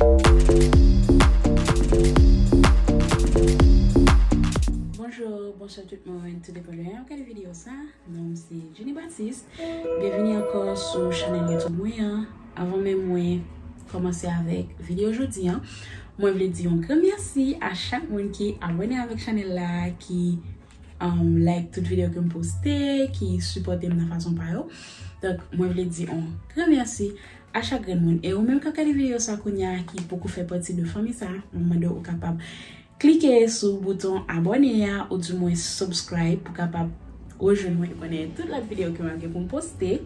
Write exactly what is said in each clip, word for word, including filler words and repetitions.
Bonjou, bonswa tout moun, tou depann de jan w gade videyo sa. Non m se Jenny Baptiste. Byenvini ankò sou chanèl YouTube mwen an. Avan menm mwen kòmanse avèk videyo jodi an, mwen vle di yon gran mèsi a chak moun ki abòne avèk chanèl la, ki um, like tout videyo ke m poste, ki sipòte m nan fason pa yo. Donk, mwen vle di yon gran mèsi a chak grenn moun. E ou menm k ap gade videyo sa kounye a, ki poko fè pati de fanmi sa, mwen mande w ou kapab klike sou bouton abòne a, oudimwen subscribe, pou kapab rejwenn mwen konnen tout lòt videyo ke m ap gen pou m poste.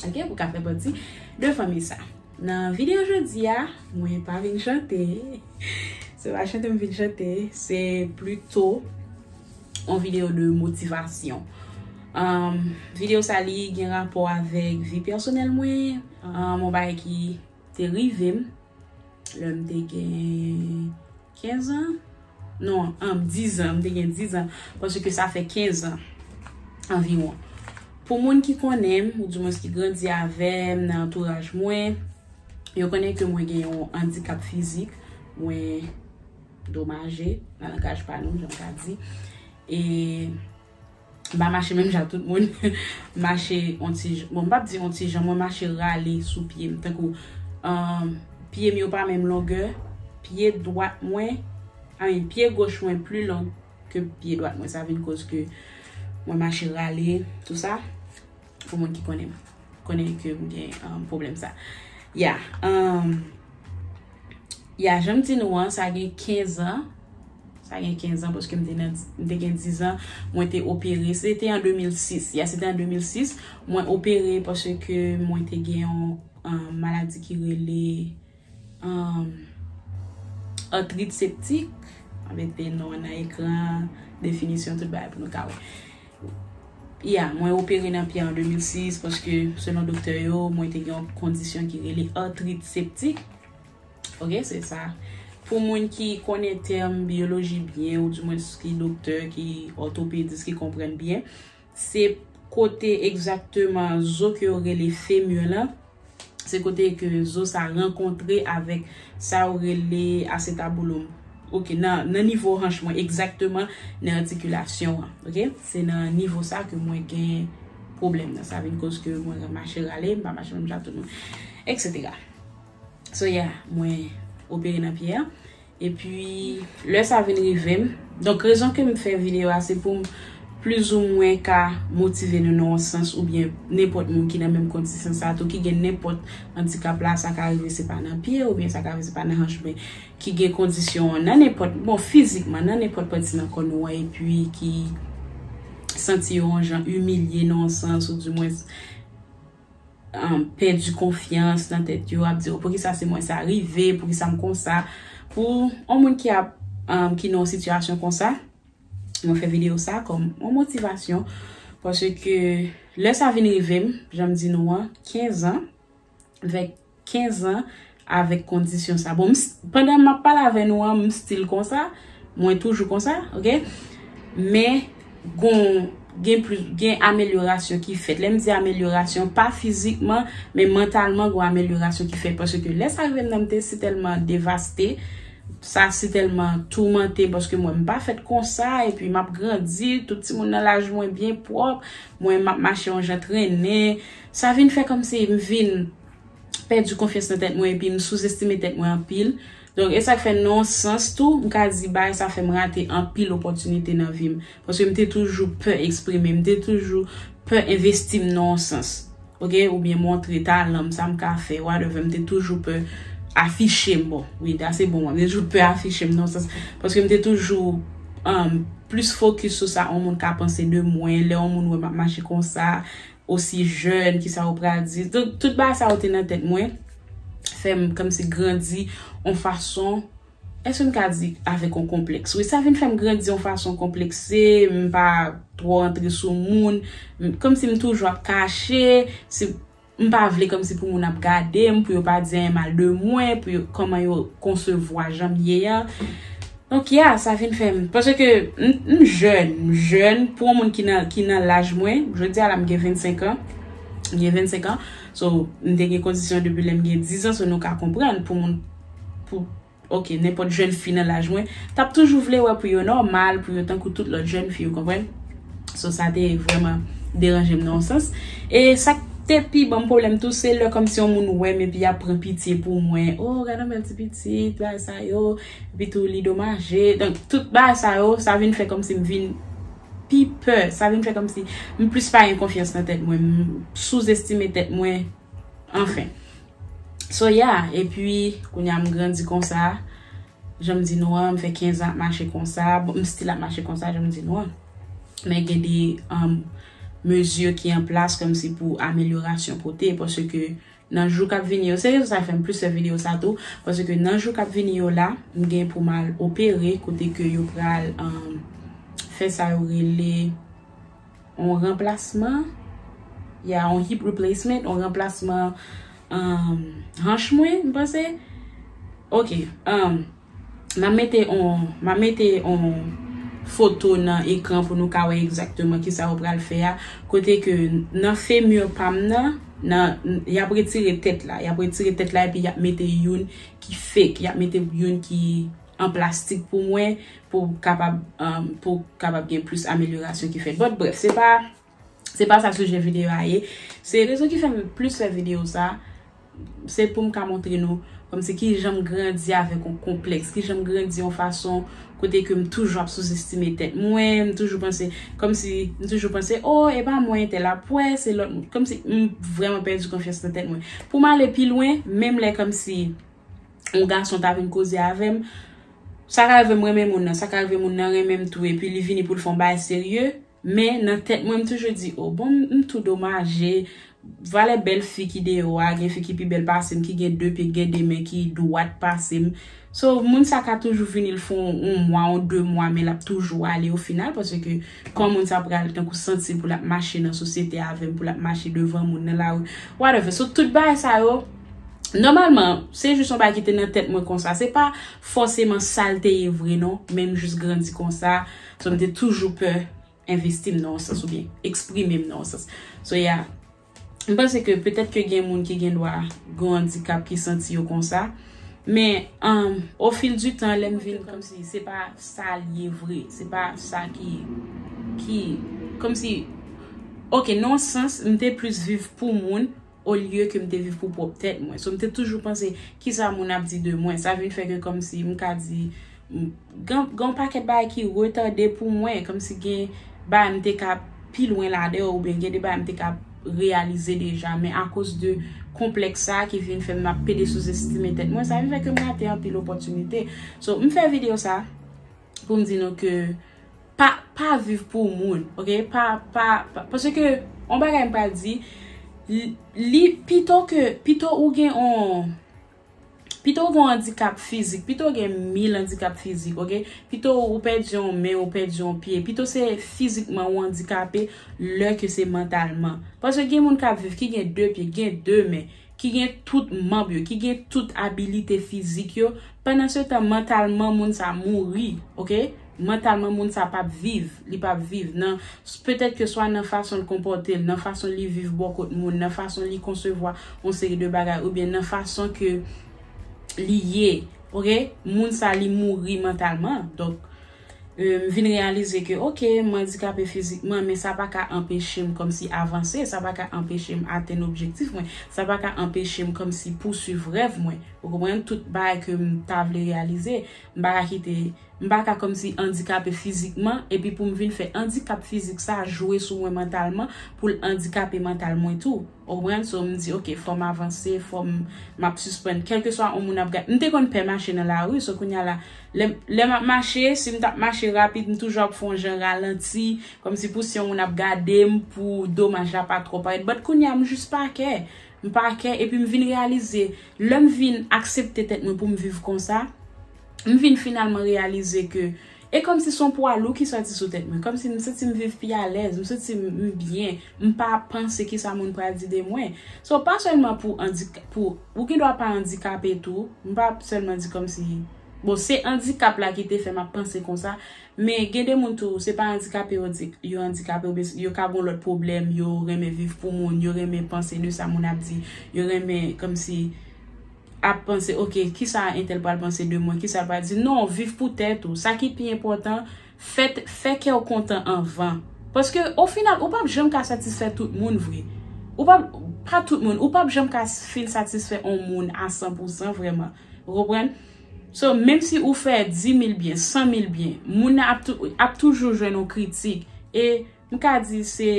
Ok, pou ka fè pati de fanmi sa. Nan videyo jodi a, mwen pa vin chante. Se pa chante m vin chante, se plito yon videyo de motivasyon. Um, videyo sa li gen rapò avèk vi pèsonèl mwen, um, yon bagay ki te rive m lè m te gen kenz an. Non, um, diz an, m te gen diz an, paske sa fè kenz an anviwon. Pou moun ki konnen m, oudimwen ki grandi avè m nan antouraj mwen, yo konnen ke mwen gen yon andikap fizik, mwen domaje, nan langaj pa nou, jan m ka di. E m pa mache menm jan tout moun. M mache yon ti jan, bon, m p ap di yon ti jan, mwen mache rale sou pye m. Tankou, um, pye m yo pa menm longè, pye dwat mwen, I mean, pye goch mwen pli long ke pye dwat mwen. Sa vin koz ke mwen mache rale, tou sa. Pou moun ki konnen m, konnen ke m gen, um, pwoblèm sa. Ya, um, ya, jan m di nou an, sa gen kenz an. Sa gen kenz an, paske m te nan, m te gen diz an, mwen te opere. Se te an de mil sis. Ya, se te an de mil sis. Mwen opere paske mwen te gen yon, um, maladi ki rele, um, artrit septik. M ap mete non an nan ekran, definisyon, tout bagay pou nou ka wè. Ya, mwen opere nan pye an de mil sis paske, selon doktè yo, mwen te gen yon kondisyon ki rele artrit septik. Ok, se sa. Pou moun ki konnen tèm biyoloji byen, oudimwen ki doktè, ki òtopedis, ki konprann byen, se kote egzakteman zo ke yo rele femur lan, se kote ke zo sa rankontre avèk sa yo rele asetaboulom. Ok, nan, nan nivo hanch mwen, egzakteman nan atikilasyon an. Ok, se nan nivo sa ke mwen gen pwoblèm nan. Sa vin koz ke mwen mache rale, m pa mache menm jan tout moun, et cetera. So, yeah, mwen opere nan pye an. Epi, lè sa vin rive m, donk, rezon ke m fè videyo a, se pou m plizoumwen ka motive nou nan yon sans, oubyen nenpòt moun ki nan menm kondisyon sa tou, ki gen nenpòt andikap la, sa ka rive se pa nan pye, oubyen sa ka rive se pa nan hanch, men ki gen kondisyon nan nenpòt, bon, fizikman, nan nenpòt pati nan kò nou an, epi ki santi yo yon jan imilye nan yon sans, oudimwen, um, pèdi konfyans nan tèt yo, ap di, "Oh, poukisa se mwen sa rive, poukisa m konsa?" Pou yon moun ki ap, um, ki nan yon sitiyasyon konsa, mwen fè videyo sa kòm yon motivasyon, paske lè sa vin rive m, jan m di nou an, kenz an, vè kenz an, avèk kondisyon sa. Bon, m s-, pandan m ap pale avè nou an, m still konsa, mwen toujou konsa, ok? Men, gon, gen plis, gen amelyorasyon ki fèt. Lè m di amelyorasyon, pa fizikman, men mantalman, gon amelyorasyon ki fèt. Paske lè sa rive m nan, m te sitèlman devaste, sa sitèlman toumante, paske mwen, m pa fèt konsa, epi m ap grandi, tout timoun nan laj mwen byen pwòp, mwen, m ap mache yon jan trennen. Sa vin fè kòmsi m vin pèdi konfyans nan tèt mwen epi m souzestime tèt mwen anpil. Donk, e sa k fè nan yon sans tou, m ka di bagay sa fè m rate anpil opòtinite nan vi m. Paske m te toujou pè eksprime m, m te toujou pè envesti m nan yon sans. Ok? Oubyen montre talan m, sa m ka fè, whatever. M te toujou pè afiche m, bon, wi, sa se bon, m te toujou pè afiche m nan yon sans. Paske m te toujou, um, plis fokis sou sa yon moun ka panse de mwen, lè yon moun wè m ap mache konsa, osi jèn, kisa yo pral di. Donk, tout bagay sa yo te nan tèt mwen, fè m kòmsi grandi yon fason, èske m ka di avèk yon konplèks? Wi, sa vin fè m grandi yon fason konplekse, m pa twò antre sou moun, m, kòmsi m toujou ap kache, si, m pa vle kòmsi pou moun ap gade m, pou yo pa di anyen mal de mwen, pou yo, kòman yo konsevwa jan m ye an. Donk, ya, sa vin fè m, paske m, m jèn, m jèn, pou yon moun ki nan, ki nan laj mwen, jodi a la m gen vennsenk an, m gen vennsenk an, so, m te gen kondisyon depi lè m gen diz an, so nou ka konprann, pou moun ok, nenpòt jèn fi nan laj mwen, t ap toujou vle wè pou yo nòmal, pou yo tankou tout lòt jèn fi, ou konprann? So, sa te vrèman deranje m nan yon sans. E sa k te pi ban m pwoblèm tou, se lè kòmsi yon moun wè m epi y ap pran pitye pou mwen. Oh, gade yon bèl ti pitit, bagay sa yo. Epi tou, li domaje. Donk, tout bagay sa yo, sa vin fè kòmsi m vin pi pè. Sa vin fè kòmsi m plis pa gen konfyans nan tèt mwen. M souzestime tèt mwen. Anfen. So, yeah. Epi, kounye a m grandi konsa. Jan m di nou an, m fè kenz an ap mache konsa. Bon, m still ap mache konsa, jan m di nou an. Men gen de um, mezi ki an plas kòmsi pou amelyorasyon pote. Paske nan jou k ap vini yo, se rezon sa k fè m plis fè videyo sa tou. Paske nan jou k ap vini yo la, m gen pou m al opere kote ke yo pral um, fè sa yo rele yon ranplasman. Ya, yon hip replacement, yon ranplasman um, hanch mwen, m panse. Ok. Um, m ap mete on, m ap mete on foto nan ekran pou nou ka wè egzakteman kisa yo pral fè a. Kote ke nan femur pa m nan, nan, y ap retire tèt la. Y ap retire tèt la epi y ap mete youn ki fake. Y ap mete youn ki an plastik pou mwen, pou kapab, um, pou kapab gen plis amelyorasyon ki fèt. But bref, se pa, se pa sa sijè videyo a ye. Se rezon ki fè m plis fè videyo sa, se pou m ka montre nou kòmsi ki jan m grandi avèk yon konplèks, ki jan m grandi yon fason kote ke m toujou ap souzestime tèt mwen, m toujou panse, kòmsi, m toujou panse, oh, e pa mwen entèl ap wè, se lòt moun. Kòmsi m vrèman pèdi konfyans nan tèt mwen. Pou m ale pi lwen, menm lè kòmsi yon gason ta vin koze avè m, sa ka rive m renmen moun nan, sa ka rive moun nan renmen m tou, epi li vini pou l fè yon bagay serye, men nan tèt mwen, m toujou di, oh, bon, m, m tou domaje, valè bèl fi ki deyò a, gen fi ki pi bèl pase m, ki gen de pye, gen de men, ki dwat pase m. So, moun sa ka toujou vini, l fè yon, yon mwa, yon de mwa, men l ap toujou ale o final, paske kòman moun sa pral tankou santi l pou l ap mache nan sosyete avè m, pou l ap mache devan moun nan lari, whatever. So, tout bagay sa yo, nòmalman, se jis yon bagay ki te nan tèt mwen konsa. Se pa fòseman sa l te ye vre, non, men m jis grandi konsa. So, m te toujou pè envesti m nan yon sans oubyen eksprime m nan yon sans. So, yeah. M panse ke petèt ke gen moun ki gen dwa gen yon andikap ki santi yo konsa. Men, um, au fil du temps, lè m vin kòmsi se pa sa l ye vre. Se pa sa ki, ki, kòmsi, ok, nan yon sans, m te plis viv pou moun, olye ke m te viv pou pwòp tèt mwen. So, m te toujou panse, kisa moun ap di de mwen? Sa vin fè ke kòmsi m ka di, m, gen, gen yon pakèt bagay ki retade pou mwen, kòmsi gen bagay m te ka pi lwen ladan yo, oubyen gen de bagay m te ka reyalize deja, men akoz de konplèks sa ki vin fè m ap pede souzestime tèt mwen, sa vin fè ke m rate anpil opòtinite. So, m fè videyo sa pou m di nou ke pa, pa viv pou moun, ok? Pa, pa, pa, paske, yon bagay m pral di, li, li pito ke, pito ou gen on, pito ou gen yon andikap fizik, pito ou gen mil andikap fizik, ok? Pito ou pèdi yon men, ou pèdi yon pye, pito se fizikman ou andikape lè ke se mantalman. Paske gen moun k ap viv ki gen de pye, gen de men, ki gen tout manb yo, ki gen tout abilite fizik yo, pandan se tan mantalman moun sa mouri, ok? Mantalman moun sa p ap viv, li p ap viv nan, petèt ke swa nan fason l konpòte l, nan fason li viv bò kot moun, nan fason li konsevwa yon seri de bagay, oubyen nan fason ke li ye, ok? Moun sa li mouri mantalman. Donk, e, m vin reyalize ke, ok, m andikape fizikman, men sa pa ka anpeche m kòmsi avanse, sa pa ka anpeche m atenn objektif mwen, sa pa ka anpeche m kòmsi pouswiv rèv mwen. Ou konprann? Tout bagay ke m ta vle reyalize, m pa ka kite, m pa ka kòmsi andikape fizikman, epi pou m vin fè andikap fizik sa jwe sou mwen mantalman, pou l andikape mantal mwen tou. Ou konprann? So, m di, ok, fò m avanse, fò m, m ap sispann. Kèlkeswa yon moun ap gade. M te konn pè mache nan lari, so kounye a la, lè, lè m ap mache, si m t ap mache rapid, m toujou ap fè yon jan ralanti, kòmsi pou si yon moun ap gade m, pou domaj la pa twò parèt. But kounye a, m jis pa kè. M pa kè, epi m vin reyalize, lè m vin aksepte tèt mwen pou m viv konsa, m vin finalman reyalize ke e kòmsi se yon pwa lou ki soti sou tèt mwen. Kòmsi m santi m viv pi alèz, m santi m, m byen. M pa panse kisa moun pral di de mwen. So, pa sèlman pou andika-, pou, ou gen dwa pa andikape tou. M pa sèlman di kòmsi, bon, se andikap la ki te fè m ap panse konsa. Men gen de moun tou, se pa andikape yo di, yo andikape, oubyen yo ka gen lòt pwoblèm, yo renmen viv pou moun, yo renmen panse de sa moun ap di, yo renmen kòmsi ap panse, ok, kisa entèl pral panse de mwen, kisa l pral di. Non, viv pou tèt ou. Sa ki pi enpòtan, fè, fè kè w kontan anvan. Paske, o final, ou p ap janm ka satisfè tout moun vre. Ou p ap, pa tout moun, ou p ap janm ka fin satisfè on moun a san pou san vrèman. Ou konprann? So, menm si ou fè di mil byen, san mil byen, moun nan ap, tou, ap toujou jwenn yon kritik. E m ka di se,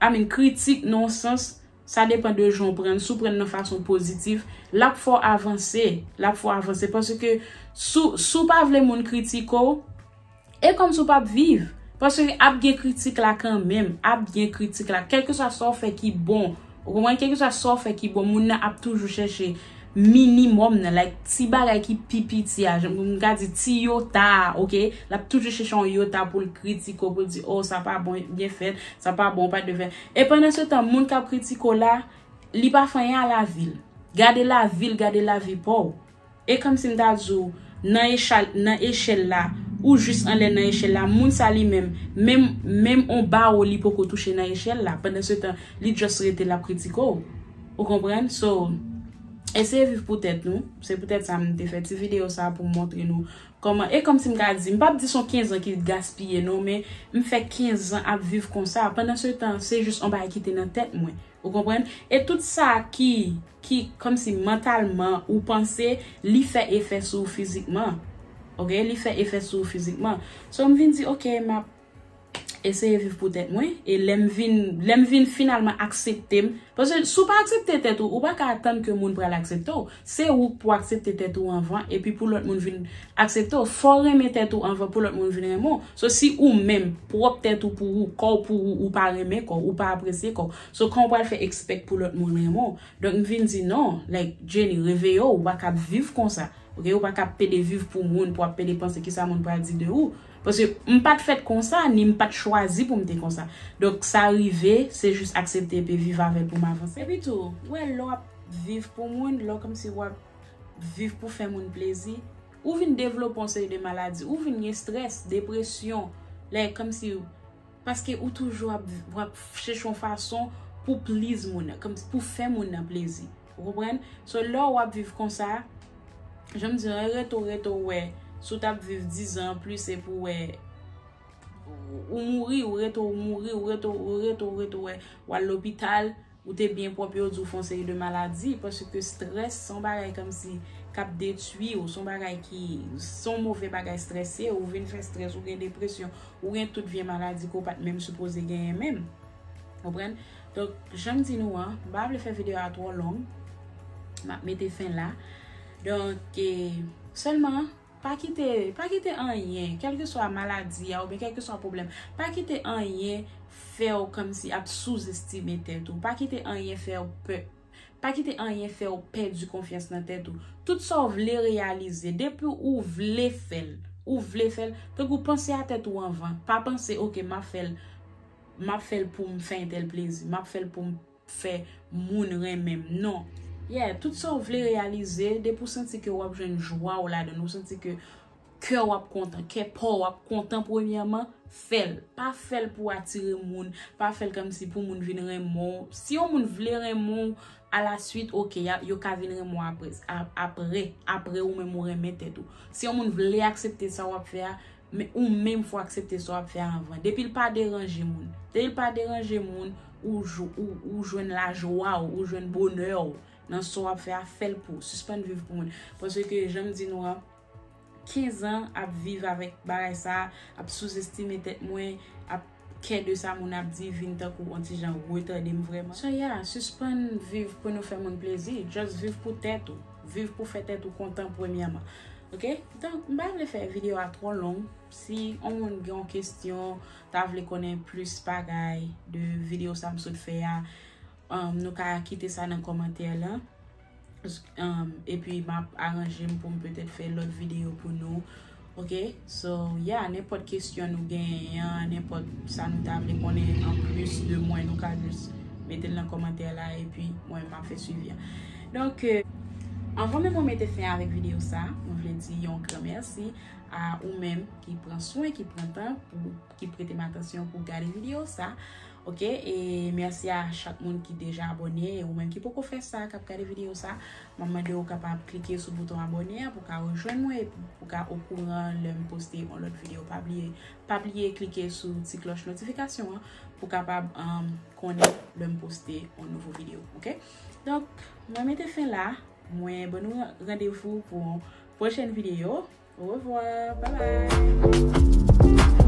I mean, kritik nan yon sans, sa depann de jan w pran l. Si w pran l nan fason pozitif, l ap fè w avanse. L ap fè w avanse. Paske si w, si w pa vle moun kritike w, e kòmsi w p ap viv. Paske ap gen kritik la kanmenm. Ap gen kritik la. Kèlkeswa sa w fè ki bon. Ou konprann? Kèlkeswa sa w fè ki bon, moun nan ap toujou chèche minimòm nan, like, ti bagay ki pi piti a, jan m ka di ti yota a, ok? L ap toujou chèche yon yota pou l kritike w, pou l di, oh, sa pa bon, byen fèt, sa pa bon, pa t dwe fèt. E pandan se tan, moun k ap kritike w la, li pa fè anyen a lavi l. Gade lavi l, gade lavi pa w. E kòmsi m ta di w, nan echal, nan echèl la, ou jis anlè nan echèl la, moun sa li menm, menm, menm on bawo li poko touche nan echèl la. Pandan se tan, li just rete l ap kritike w. Ou konprann? So, eseye viv pou tèt nou. Se poutèt sa m te fè ti videyo sa pou m montre nou kòman. E kòmsi m ka di, m p ap di se yon kenz an ki gaspiye non, men m fè kenz an ap viv konsa. Pandan se tan, se jis on bagay ki te nan tèt mwen. Ou konprann? E tout sa ki, ki kòmsi mantalman ou panse, li fè efè sou ou fizikman. Ok? Li fè efè sou ou fizikman. So, m vin di, ok, m ap eseye viv pou tèt mwen. E lè m vin, lè m vin finalman aksepte m. Paske si w pa aksepte tèt ou, ou pa ka atann ke moun pral aksepte w. Se ou k pou aksepte tèt ou anvan, epi pou lòt moun vin aksepte w. Fò w renmen tèt ou anvan pou lòt moun vin renmen w. So, si ou menm, pwòp tèt ou pou ou, kò w pou ou, ou pa renmen kò w, ou pa apresye kò w. So, kòman w pral fè expect pou lòt moun renmen w? Donk, m vin di non, like, Jenny, reveye w, ou pa ka ap viv konsa. Ok, ou pa ka ap pede viv pou moun, pou ap pede panse kisa moun pral di de ou. Paske m pa t fèt konsa, ni m pa t chwazi pou m te konsa. Donk, sa rive, se jis aksepte epi viv avè l pou m avanse. Epi tou, ou wè, lè w ap viv pou moun, lè w kòmsi w ap viv pou fè moun plezi, ou vin devlope yon seri de maladi, ou vin gen strès, depresyon, lè kòmsi, paske ou toujou ap, w ap chèche yon fason pou please moun nan, kòmsi pou fè moun nan plezi. Ou konprann? So, lè w ap viv konsa, jan m di, rete w, rete w wè, si w t ap viv diz an anplis, epi w wè, ou mouri, ou rete w mouri, ou rete w, ou rete w, rete w wè, w al lopital, ou te byen pwòp, yo di w fè yon seri de maladi, paske strès se yon bagay kòmsi k ap detwi w, se yon bagay ki, se yon move bagay strès ye, ou vin fè strès, ou gen depresyon, ou gen tout vye maladi ke w pa t menm sipoze genyen menm. Konprann? Donk, jan m di nou an, m pa vle fè videyo a twò long, m ap mete fen la. Donk, e, sèlman, pa kite, pa kite anyen, kèlkeswa maladi a oubyen kèlkeswa pwoblèm, pa kite anyen fè w kòmsi ap souzestime tèt ou. Pa kite anyen fè w pè. Pa kite anyen fè w pèdi konfyans nan tèt ou. Tout sa w vle reyalize, depi ou vle fè l, ou vle fè l, tankou panse a tèt ou anvan. Pa panse, ok, m ap fè l, m ap fè l pou m fè entèl plezi, m ap fè l pou m fè moun renmen m. Non. Yeah, tout sa w vle reyalize, depi w santi ke w ap jwenn jwa w ladan l, ou santi ke kè w ap kontan, kè pa w ap kontan premyèman, fè l. Pa fè l pou atire moun, pa fè l kòmsi pou moun vin renmen w. Si yon moun vle renmen w, alaswit, ok, y a, yo ka vin renmen w apre, a, apre, apre ou menm ou renmen tèt ou. Si yon moun vle aksepte sa w ap fè a, men ou menm fò w aksepte sa w ap fè a anvan. Depi l pa deranje moun. Depi l pa deranje moun, ou, ou, ou jwenn lajwa w, ou jwenn bonè w nan sa w ap fè a, fè l pou ou. Sispann viv pou moun. Paske, jan m di nou an, kenz an ap viv avèk bagay sa, ap souzestime tèt mwen, ap kè de sa moun ap di vin tankou yon ti jan retade m vrèman. So, yeah, sispann viv pou nou fè moun plezi. Just viv pou tèt ou. Viv pou fè tèt ou kontan premyèman. Ok? Donk, m pa vle fè videyo a twò long. Si yon moun gen yon kesyon, ta vle konnen plis bagay de videyo sa m sot fè a, um, nou ka kite sa nan kòmantè la. Um, epi m ap aranje m pou m petèt fè lòt videyo pou nou. Ok? So, yeah, nenpòt kesyon nou genyen an, nenpòt sa nou ta vle konnen anplis de mwen, nou ka jis mete l nan kòmantè la, epi mwen, m ap fè swivi a. Donk, euh, anvan menm mwen mete fen avèk videyo sa, mwen vle di yon gran mèsi a ou menm ki pran swen, ki pran tan pou, ki prete m atansyon pou gade videyo sa. Ok, e mèsi a chak moun ki deja abòne. E ou menm ki poko fè sa, k ap gade videyo sa, m ap mande w kapab klike sou bouton abòne a pou ka rejwenn mwen epi pou ka okouran lè m poste yon lòt videyo. Pa bliye, pa bliye klike sou ti klòch notifikasyon an pou kapab um, konnen lè m poste yon nouvo videyo. Ok? Donk, mwen mete fen la. Mwen ban nou randevou pou yon pwochèn videyo. Au revoir. Bye bye.